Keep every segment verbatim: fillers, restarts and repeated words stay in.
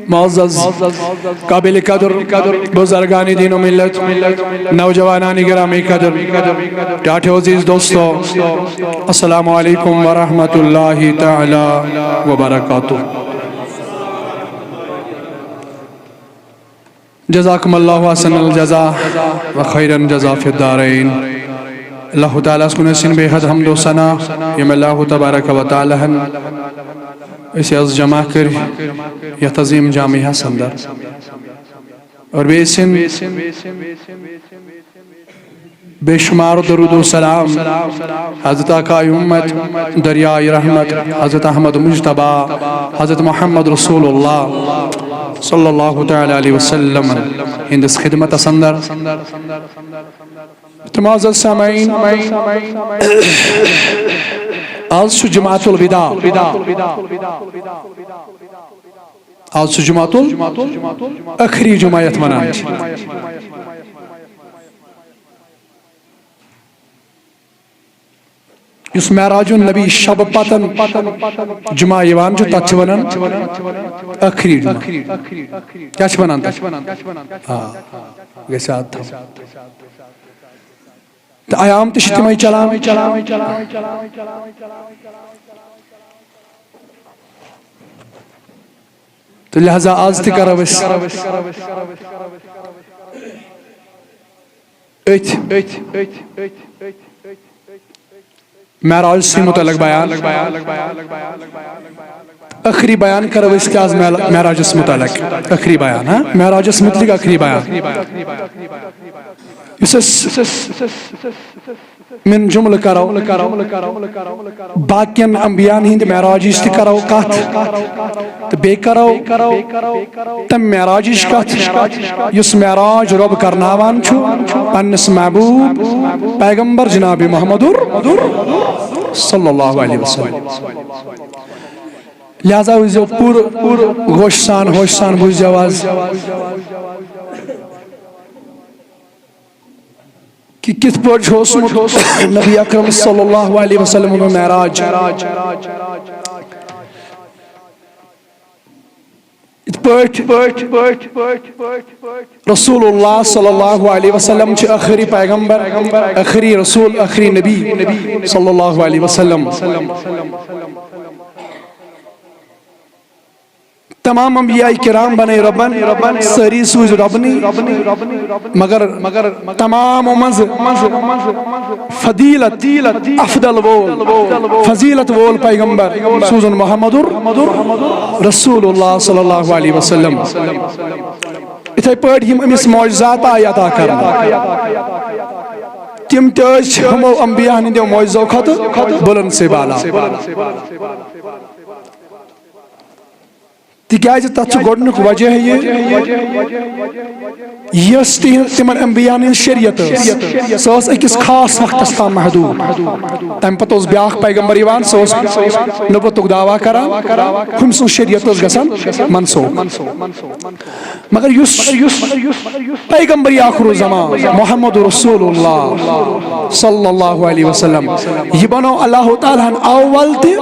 معزز، قابل قدر بزرگان دین و ملت، نوجوانان گرامی قدر، ٹاٹھو عزیز دوستو، السلام علیکم ورحمۃ اللہ تعالی وبرکاتہ۔ جزاکم اللہ احسن الجزا و خیرا جزا فی الدارین۔ اللہ تعالیٰ ہس کُن ٲسِن بے حد حمد و ثنا، ییٚمۍ اللہ تبارک و تعالیٰ ہن أسۍ آز جمع کٔرۍ یتھ عظیم جامعہ ہس اندر۔ اور بیٚیہِ ٲسِن بے شمار درود و سلام حضرت آقائے امت، دریائے رحمت، حضرت احمد مجتبیٰ، حضرت محمد رسول اللہ صلی اللہ تعالیٰ علیہ وسلم ہندس خدمتس اندر۔ تہٕ معزز سامعین، آز چھُ جمعۃ الوداع۔ آز چھُ جمعۃ ال-، ٲخری جمعہ یتھ ونان چھِ۔ یُس معراج النبی شب پتن جمعہ یِوان چھُ، تتھ چھِ ونان ٲخری جمعہ۔ کیٛاہ چھِ ونان تتھ؟ آ، گژھِ یاد تھاوُن۔ تہٕ ایام تہِ چھِ تِمے چلان۔ تہٕ لہذا آز تہِ کرو أسۍ أتھۍ معراج سٕے متعلق بیان۔ ٲخری بیان کرو أسۍ تہِ آز معل-، معراجس متعلق۔ ٲخری بیان، ہاں؟ معراجس متعلق ٲخری بیان۔ یُس أسۍ من جملہٕ کرو، باقین انبیاءن ہٕنٛدِ معراجٕچ تہِ کرو کتھ، تہٕ بیٚیہِ کرو تمہِ معراجٕچ کتھ، یُس معراج رۄب کرناوان چھُ پننِس محبوب پیغمبر جناب محمد صلی اللہ علیہ وسلم۔ لہذا وٕچھزیو پوٗرٕ، پوٗرٕ ہوشہِ سان، ہوشہِ سان بوٗززیو آز۔ کہ کِتھ پٲٹھۍ چھُ اوسمُت نبی اکرم صلی اللہ علیہ وسلم ہُنٛد معراج۔ یِتھ پٲٹھۍ رسول اللہ صلی اللہ علیہ وسلم چھِ ٲخری پیغمبر، ٲخری رسول، ٲخری نبی صلی اللہ علیہ وسلم۔ تمام انبیاء کرام بنے ربن، سٲری سوٗزۍ ربنٕے، مگر تمامو منٛز فضیلت افضل وول، فضیلت وول پیغمبر سوٗزُن محمد رسول اللہ صلی اللہ علیہ وسلم۔ یِتھے پٲٹھۍ یِم أمِس معجزات آیہِ عطا کرنہٕ، تِم تہِ ٲسۍ ہُمو انبیاء ہٕنٛدیو معجزو کھۄتہٕ بُلند سے بالا۔ تِکیازِ تَتھ چھُ گۄڈٕنیُک وجہ یہِ، یۄس تِہنٛز، تِمن انبیاہن ہٕنٛز شریعت ٲس، سۄ ٲس أکِس خاص وقتس تام محدوٗد۔ تَمہِ پتہٕ اوس بیٛاکھ پیغمبر یِوان، سُہ اوس نبوتُک دعویٰ کران، ہُمۍ سٕنٛز شریعت ٲس گژھان منسوخ۔ مگر یُس پیغمبر آخر الزمان محمد رسول اللہ صلی اللہ علیہ وسلم، یہِ بنو اللہ تعالیٰ ہن اول تہِ،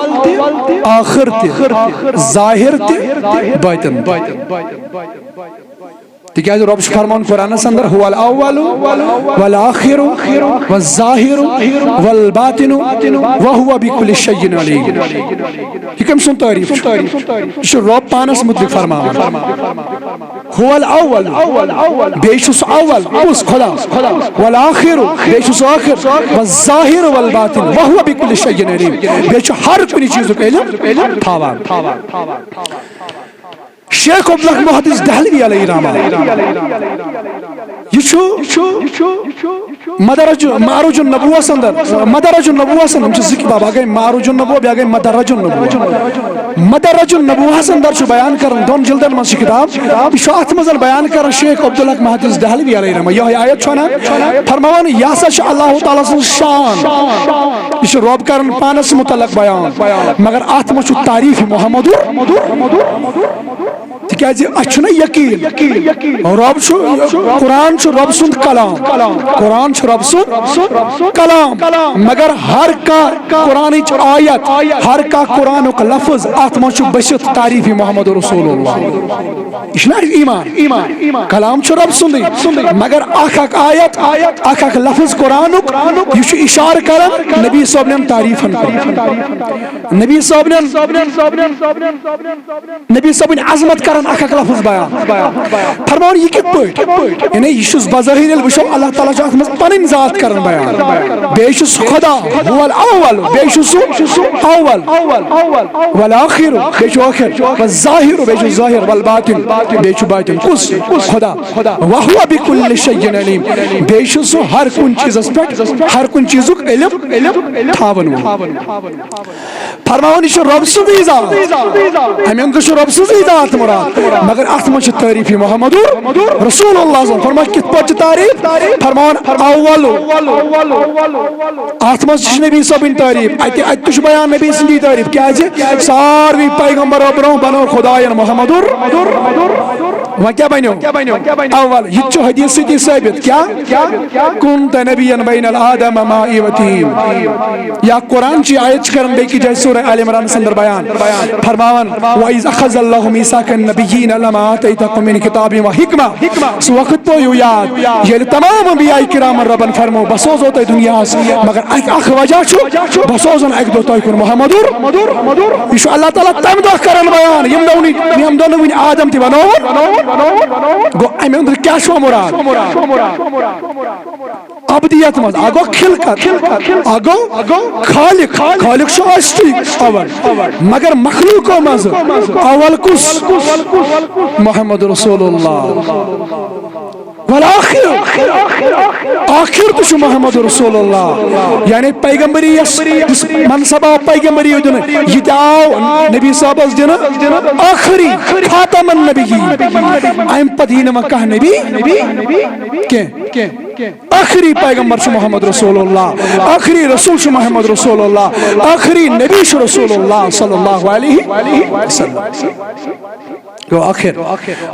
آخر تہِ، ظاہر تہِ، باطن تہِ۔ تِکیازِ رۄب چھُ فرمان قرآنس اندر، "هو الأول والآخر والظاهر والباطن وهو بكل شيء عليم۔" یہِ کٔمۍ سُنٛد تعریٖف چھُ؟ یہِ چھُ رۄب پانس مُتعلق فرماوان۔ "هو الأول"، بیٚیہِ چھُ سُہ اول، کُس؟ خدا۔ "والآخر"، بیٚیہِ چھُ سُہ ٲخر۔ "والظاهر والباطن وهو بكل شيء عليم"، بیٚیہِ چھُ ہر کُنہِ چیٖزُک علم تھاوان۔ شیخ عبدالحق محدث دہلوی علیہ رحمہ، یہِ چھُ مدرج، معرج النبوہس اندر، مدرج النبوہس اندر، یِم چھِ زٕ کتاب، اکھ گٔے معرج النبوہ، بیٛاکھ گٔے مدرج النبوہ۔ مدرج النبوہس اندر چھُ بیان کران، دۄن جلدن منٛز چھِ کتاب، یہِ چھُ اتھ منٛز بیان کران شیخ عبدالحق محدث دہلوی علیہ رحمہ، یِہوٚے آیت چھُ ونان، فرماوان، یہِ ہسا چھِ اللہ تعالیٰ سٕنٛز شان، یہِ چھُ رۄب کران پانس متعلق بیان، مگر اتھ منٛز چھُ تعریف محمد تِکیازِ اَسہِ چھُنہ یقین، رۄب چھُ، قرآن چھُ رۄب سُنٛد کلام، قرآن چھُ رۄب سُنٛد کلام، مگر ہر کانٛہہ قرآنٕچ آیت، ہر کانٛہہ قرآنُک لفظ، اَتھ منٛز چھُ بٔسِتھ تعریٖفِ محمد رسول اللہ۔ یہِ چھُنہ اَسہِ ایمان؟ کلام چھُ رۄب سُنٛدٕے، مگر اکھ اکھ آیت، اکھ اکھ لفظ قرآنُک، یہِ چھُ اِشارٕ کران نبی صٲبنٮ۪ن تعریٖفن کُن۔ نبی صٲبنٮ۪ن، نبی صٲبٕنۍ عظمت کران اکھ اکھ لفظ بیان۔ فرماوان، یہِ کِتھ پٲٹھۍ؟ یعنی یہِ چھُس بظٲہِر ییٚلہِ وٕچھو، اللہ تعالیٰ چھُ اتھ منٛز پنٕنۍ ذات کران بیان۔ بیٚیہِ چھُس خدا، هو الاول، بیٚیہِ چھُ سُہ اول، والآخر، بیٚیہِ چھُ ٲخر، والظاہر، بیٚیہِ چھُ ظٲہِر، والباطن، بیٚیہِ چھُ باطن۔ کُس؟ خدا۔ وهو بكل شيء عليم، بیٚیہِ چھُ سُہ ہر کُنہِ چیٖزس پٮ۪ٹھ، ہر کُنہِ چیٖزُک علم تھاون وول۔ فرماوان، یہِ چھُ رۄب سُنٛدٕے ذات۔ اَمہِ اندرٕ چھُ رۄب سٕنٛزٕے ذات مراد، مگر اَتھ منٛز چھِ تعریٖفِ محمد رسول اللہ صلی اللہ علیہ وسلم۔ فرمان، کِتھ پٲٹھۍ چھِ تعریٖف؟ فرمان، اول۔ اَتھ منٛز تہِ چھِ نبی صٲبٕنۍ تعریٖف، اَتہِ، اَتہِ تہِ چھُ بیان نبی سٕنٛدی تعریٖف۔ کیٛازِ؟ ساروٕے پیغمبرو برونٛہہ بنوو خدایَن محمد۔ وۄنۍ کیٛاہ بنیو؟ اول۔ یہِ تہِ چھُ حدیث سۭتی ثٲبت۔ کیٛاہ؟ كنت نبيا بين آدم ومائي وطين۔ یا قرآن چی آیت چھِ کران بیٚکہِ جایہِ سورہ آل عمرانس اندر بیان، فرماوان، وَإِذْ أَخَذَ اللَّهُ مِيثَاقَ النَّبِيِّينَ لَمَا آتَيْتُكُم مِّنْ كِتَابٍ وَحِكْمَةٍ۔ سُہ وقت پیوٚو یاد، ییٚلہِ تمام انبیاء کرامن ربن فرمو، بہٕ سوزو تۄہہِ دُنیاہس، مگر اکھ، اکھ وجہ چھُ، بہٕ سوزن اکہِ دۄہ تۄہہِ کُن محمد۔ یہِ چھُ اللہ تعالیٰ تمہِ دۄہ کران بیان، ییٚمہِ دۄہ نہٕ، ییٚمہِ دۄہ نہٕ وُنہِ آدم تہِ بنووُن۔ گوٚو، امہِ اندرٕ کیٛاہ چھُ مراد؟ ابدیت منٛز، اکھ گوٚو خلقت، اکھ گوٚو خالق، خالق چھُ اصلی اول، مگر مخلوقو منٛز اول کُس؟ محمد رسول اللہ۔ والآخر، آخر تہِ چھُ محمد رسول اللہ، یعنی پیغمبری یس، یُس منصب آو پیغمبری دِنہٕ، یہِ تہِ آو نبی صٲبس دِنہٕ ٲخری خاتم النبیین۔ امہِ پتہٕ یی نہٕ وۄنۍ کانٛہہ نبی کینٛہہ۔ آخری پیغمبر چھُ محمد رسول اللہ، آخری رسول چھُ محمد رسول اللہ، آخری نبی چھُ رسول اللہ صلی اللہ علیہ وسلم۔ گوٚو آخر۔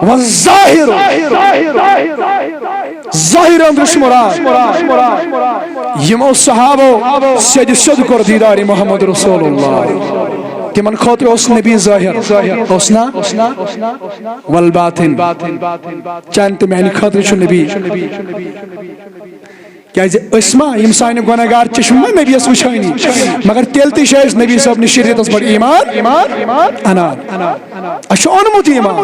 والظاہر، ظاہر اندرٕ چھُ مراد، یِمو صحابو سیٚدِ سیوٚد کوٚر دیٖدارِ محمد رسول اللہ۔ تِمن خٲطرٕ اوس نبی ظٲہِر، اوس نا؟ والباطن، چانہِ تہٕ میانہِ خٲطرٕ چھُ نبی۔ کیازِ أسۍ ما، یِم سانہِ گۄنہگار چشم ما نبیَس وٕچھٲنی، مگر تیٚلہِ تہِ چھِ أسۍ نبی صٲب نِش شریعتس پٮ۪ٹھ ایمان انان۔ اَسہِ چھُ اوٚنمُت ایمان،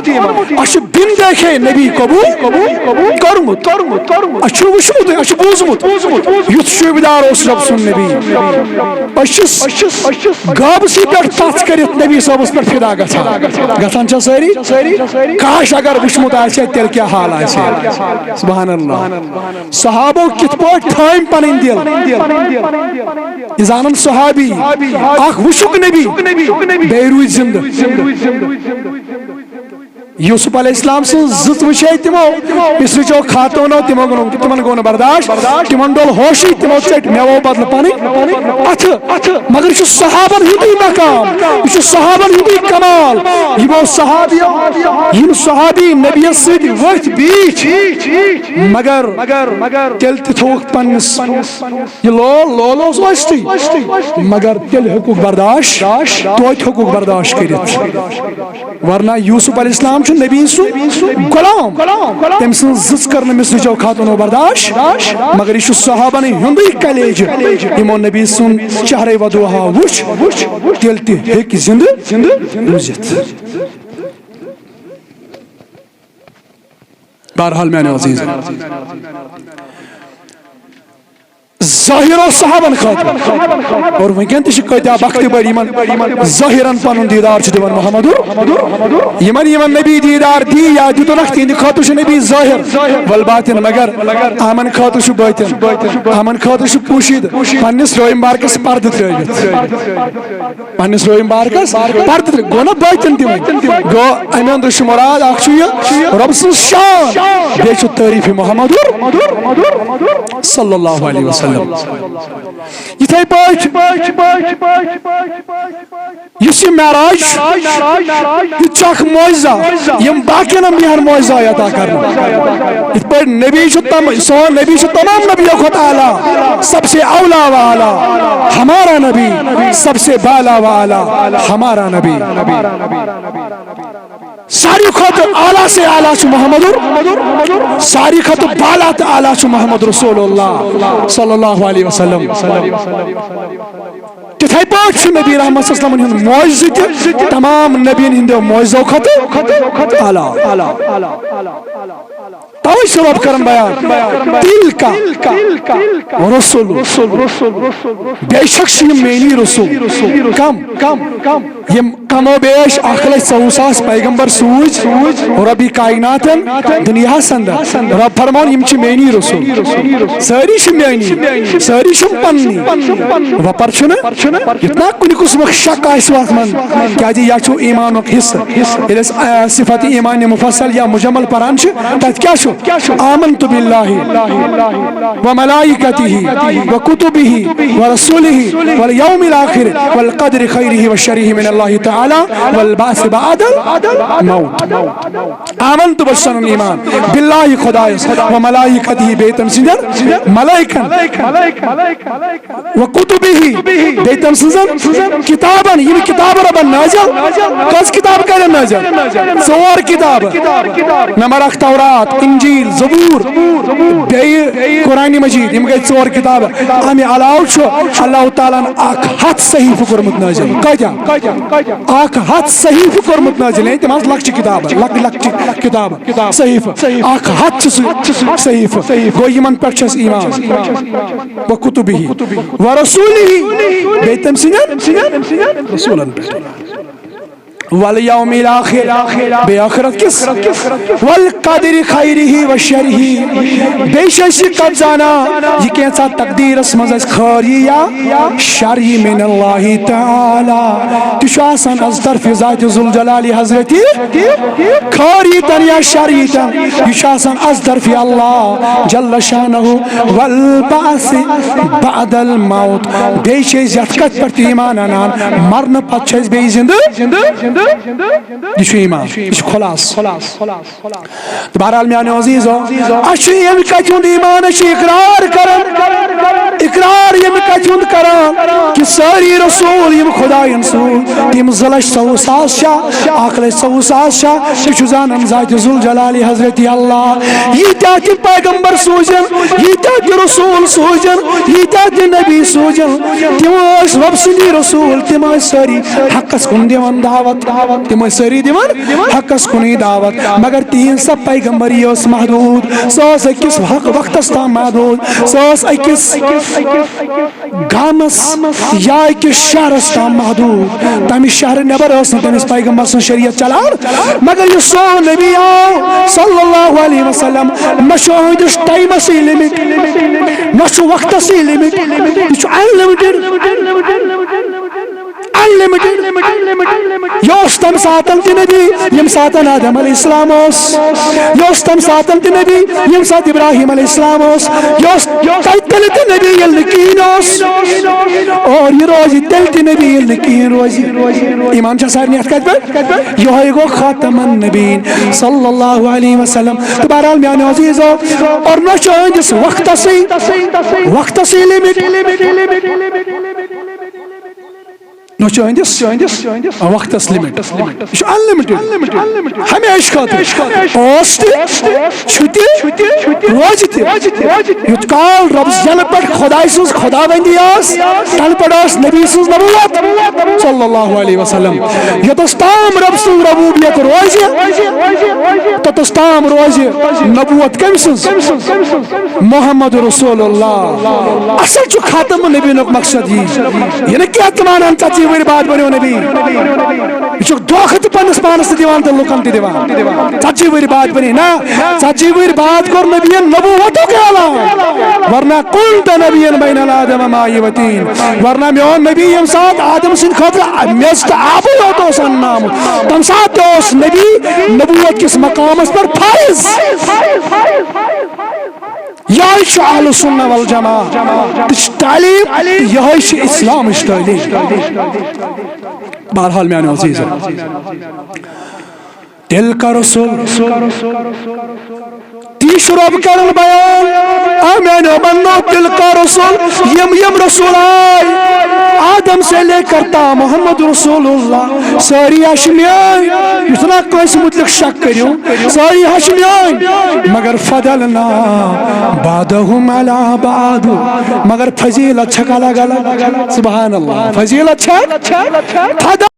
اَسہِ چھُ بِن دیکھے نبی قبول کوٚرمُت، اَسہِ چھُ وٕچھمُت، اَسہِ چھُ بوٗزمُت، یُتھ شوٗبدار اوس رۄب سُنٛد نبی۔ أسۍ چھِ گابسٕے پٮ۪ٹھ پژھ کٔرِتھ نبی صٲبس پٮ۪ٹھ فدا گژھان۔ گژھان چھا سٲری؟ کاش اگر وٕچھمُت آسہِ ہا، تیٚلہِ کیٛاہ حال آسہِ ہا؟ سبحان اللہ۔ صحابو کِتھ پٲٹھۍ تھٲوۍ پنٕنۍ دِل؟ یہِ زانن صحابی، اکھ وٕچھُکھ نبی، بیٚیہِ روٗدۍ زِندٕ۔ یوسف علیہ السلام سٕنٛز زٕژ وٕچھے تِمو، مصرٕچو خاتوٗنو، تِمو گوٚو نہٕ، تِمن گوٚو نہٕ برداش، تِمن ڈوٚل ہوشٕے، تِمو ژٔٹۍ مٮ۪وو بدلہٕ پنٕنۍ اَتھٕ۔ مگر یہِ چھُ صحابن ہُنٛدُے مقام، یہِ چھُ صحابن ہُنٛدُے کمال۔ یِمو صحابیو، یِم صحابی نبیَس سۭتۍ ؤتھۍ بیٖٹھۍ، مگر تیٚلہِ تہِ تھووُکھ پننِس، یہِ لول، لول اوس ٲسۍتھٕے، مگر تیٚلہِ ہیوٚکُکھ برداش، توتہِ ہیوٚکُکھ برداش کٔرِتھ۔ ورنہ یوسف علیہ السلام چھُ نبی سُنٛد غلام۔ تٔمۍ سٕنٛز زٕژ کٔر نہٕ مصرٕچو خاتوٗنو برداش، مگر یہِ چھُ صحابن ہُنٛدُے کلیجہِ، یِمو نبی سُنٛد شہرے ودوہا وُچھ، تیٚلہِ تہِ ہیٚکہِ زِندٕ روٗزِتھ۔ بہرحال میانیو عزیز، ظٲہِر اوس صحابن خٲطرٕ، اور وٕنکٮ۪ن تہِ چھِ کۭتیاہ بختہٕ بٔڑۍ یِمن ظٲہِرن پنُن دیٖدار چھُ دِوان محمدُر۔ یِمن، یِمن نبی دیٖدار دی یا دیُتنکھ، تِہنٛدِ خٲطرٕ چھُ نبی ظٲہِر، والباطن، مگر یِمن خٲطرٕ چھُ باطن، یِمن خٲطرٕ چھُ پوشیدٕ، پننِس روے مبارکس پردٕ ترٲوِتھ۔ پننِس روے مبارکس پردٕ ترٲوِتھ۔ گوٚو نا باطن تہِ وۄنۍ؟ گوٚو امہِ اندرٕ چھُ مراد اکھ چھُ یہِ رۄب سٕنٛز شان، بیٚیہِ چھُ تعریٖف محمدُر صلی اللہ علیہ وسلم۔ یِتھے پٲٹھۍ یُس یہِ معراج چھُ، یہِ تہِ چھُ اکھ معجزہ، یِم باقین انبیاہن معجزہ آیہِ عطا کرنہٕ۔ یِتھ پٲٹھۍ نبی چھُ تم-، سون نبی چھُ تمام نبیو کھۄتہٕ اعلیٰ، سب سے اولیٰ و اعلیٰ۔ ہمارا نبی سب سے بالا و اعلیٰ، ہمارا نبی۔ ساروی کھۄتہٕ اعلیٰ سے اعلیٰ چھُ محمد، ساروی کھۄتہٕ بالا تہٕ اعلیٰ چھُ محمد رسول اللہ صلی اللہ علیہ وسلم۔ تِتھے پٲٹھۍ چھُ نبی رحمت صلی اللہ علیہ وسلمن ہُنٛد معجزٕ تہِ تمام نبین ہٕنٛدیو معجزو کھۄتہٕ اعلیٰ۔ توے چھُ رب کران بیان، تلک رسل، بے شک چھِ یِم میٲنی رسول۔ کم؟ یِم کم و بیش اکھ لچھ ژوٚوُہ ساس پیغمبر سوٗزۍ رۄبِ کائناتن دُنیاہس اندر۔ رب فرماوان، یِم چھِ میٲنی رسول، سٲری چھِ میٲنی، سٲری چھِم پننی۔ وۄپر چھُنہٕ، یُتھ نہ کُنہِ قٕسمُک شک آسہِ اتھ منٛز، کیازِ یہِ چھُ ایمانُک حصہٕ۔ ییٚلہِ أسۍ، آ، صفت ایمان مفصل یا مجمل پران چھِ، تتہِ کیٛاہ چھُ؟ آمنت باللہ و ملائکتہ و کتبہ و رسولہ والیوم الاخر والقدر خیرہ و شرہ من اللہ تعالی والبعث بعد الموت۔ آمنت، بہٕ چھُس انان ایمان، باللہ، خدایس، و ملائکتہ، بیٚیہِ تٔمۍ سٕنٛدٮ۪ن ملائکن، و کتبہ، بیٚیہِ تٔمۍ سٕنٛزن کتابن، یِم کتابہٕ رۄبن نٲزِل، کٔژ کتابہٕ کرن نٲزِل؟ ژور کتابہٕ۔ نمبر اکھ تورات، انجیل، زبور، بیٚیہِ قرآن مجید، یِم گٔے ژور کتابہٕ۔ امہِ علاوٕ چھُ اللہ تعالیٰ ہن اکھ ہتھ صحیفہٕ کوٚرمُت نٲزِل۔ کٲتیٛاہ؟ اکھ ہتھ صحیفہٕ کوٚرمُت نٲزِل، یعنی تِم آسہٕ لۄکچہِ کتابہٕ، لۄکٹہِ لۄکچہِ کتابہٕ، صحیفہٕ۔ اکھ ہتھ چھُ سُہ صحیفہٕ۔ گوٚو یِمن پٮ۪ٹھ چھُ اَسہِ ایمان۔ و کتبہ و رسولہ، بیٚیہِ تٔمۍ سٕنٛدٮ۪ن رسولن پٮ۪ٹھ۔ والیوم الاخر، بیٚیہِ ٲخرت کِس، والقدر خیرہ و شرہ، بیٚیہِ چھِ أسۍ یہِ کتھ زانان، یہِ کینٛژھا تقدیرس منٛز اَسہِ خٲر یی یا شر یی من اللہ تعالی، تہِ چھُ آسان از طرفِ ذاتِ ذوالجلال حضرت۔ خٲر ییٖتن یا شر ییٖتن، یہِ چھُ آسان از طرفِ اللہ جل شانہ۔ والبعث بعد الموت، بیٚیہِ چھِ أسۍ یتھ کتھ پٮ۪ٹھ تہِ ایمان انان، مرنہٕ پتہٕ چھِ أسۍ بیٚیہِ زندٕ۔ یہِ چھُ ایمان، یہِ چھُ خلاصہٕ۔ تہٕ بہرحال میانیو عزیزو، اسہِ چھُ ییٚمہِ کتھِ ہُنٛد ایمان، أسۍ چھِ اقرار کران، اقرار ییٚمہِ کتھِ ہُنٛد کران کہِ سٲری رسول یِم خداین سوٗزۍ، تِم زٕ لچھ ژوٚوُہ ساس چھا، اکھ لچھ ژوٚوُہ ساس چھا، یہِ چھُ زانان ذاتِ ذوالجلال حضرت اللہ۔ ییٖتیٛاہ تہِ پیغمبر سوٗزِن، ییٖتیٛاہ تہِ رسول سوٗزِن، ییٖتیٛاہ تہِ نبی سوٗزِن، تِم ٲسۍ رۄب سٕنٛدی رسول، تِم ٲسۍ سٲری حقس کُن دِوان دعوت، تِم ٲسۍ سٲری دِوان حقس کُنُے دعوت، مگر تِہنٛز سۄ پیغمبری ٲس محدود، سۄ ٲس أکِس حق وقتس تام محدود، سۄ ٲس أکِس گامس یا أکِس شہرس تام محدود، تمہِ شہرٕ نٮ۪بر ٲس نہٕ تٔمِس پیغمبر سٕنٛز شریعت چلان۔ مگر یُس سون نبی آو صلی اللہ علیہ وسلم، نہ چھُ أہنٛدِس ٹایمسٕے لِمِٹ، نہ چھُ وقتسٕے لِمِٹ، یہِ چھُ انلِمٹڈ۔ انلِمٹڈ۔ یہِ اوس تَمہِ ساتَن تہِ نبی، ییٚمہِ ساتَن آدم علیہ السلام اوس۔ یہِ اوس تَمہِ ساتَن تہِ نبی، ییٚمہِ ساتہٕ ابراہیم علیہ السلام اوس۔ یہِ اوس تَتہِ تیٚلہِ تہِ نبی، ییٚلہِ نہٕ کِہیٖنۍ اوس۔ اور یہِ روزِ تیٚلہِ تہِ نبی، ییٚلہِ نہٕ کِہیٖنۍ روزِ۔ ایمان چھا سارنٕے اَتھ کَتھِ پٮ۪ٹھ؟ یِہوٚے گوٚو خاتم النبیین صلی اللہ علیہ وسلم۔ تہٕ بہرحال میٛانیو عزیٖزو، اور نہ چھُ أہٕنٛدِس وقتَسٕے، وقتَسٕے لِمِٹ۔ نہ چھُ أہٕنٛدِس وقتس لِمِٹ۔ یہِ چھُ انلِمٹڈ۔ ہمیشہٕ خٲطرٕ۔ اوس تہِ، چھُ تہِ، روزِ تہِ۔ یُتھ کال رۄب زینہٕ پٮ۪ٹھ خۄداے سٕنٛز خۄداوندی ٲس، تَنہٕ پٮ۪ٹھ ٲس نبی سٕنٛز نبوت صلی اللہ علیہ وسلم۔ یوٚتس تام رۄب سٕنٛز ربوبیت روزِ، توٚتس تام روزِ نبوت کٔمۍ سٕنٛز؟ محمد رسول اللہ۔ اصل چھُ خاتم النبیینُک مقصد یی۔ یہِ نہٕ کینٛہہ تِم انن ژتجی وٕہٕرۍ بعد بنیو نبی۔ یہِ چھُ دھوکہٕ تہِ پننِس پانس تہِ دِوان تہٕ لُکن تہِ دِوان۔ ژتجی وٕہٕرۍ بعد بنے نہ، ژتجی وٕہٕرۍ بعد کوٚر نبیَن نبوتُک اعلان۔ ورنہ كنت نبيا بين آدم وماء وطين۔ ورنہ میون نبی ییٚمہِ ساتہٕ آدم سٕنٛدِ خٲطرٕ میٚژ تہٕ آبٕے یوت اوس اننہٕ آمُت، تمہِ ساتہٕ تہِ اوس نبی نبوت کِس مقامس پٮ۪ٹھ فٲیض۔ یہے چھُ اہل سنہ والجماعہ تچ تعلیم، یہے چھِ اسلامٕچ تعلیم۔ بہرحال میانیو عزیزو، تلک رسل، تی چھُ رب کران بیان، اے میانیو بندو، تلک رسل، یم یم رسول آے آدم سے لے کر تا محمد رسول اللہ، سٲری ہا چھِ میٲنۍ۔ یُس نہ کٲنٛسہِ مُتعلق شک کٔرِو، سٲری ہا چھِ میٲنۍ۔ مگر فضلنا بعضهم على بعض، مگر فضیلت چھکھ الگ الگ۔ سبحان اللہ، فضیلت چھکھ فضل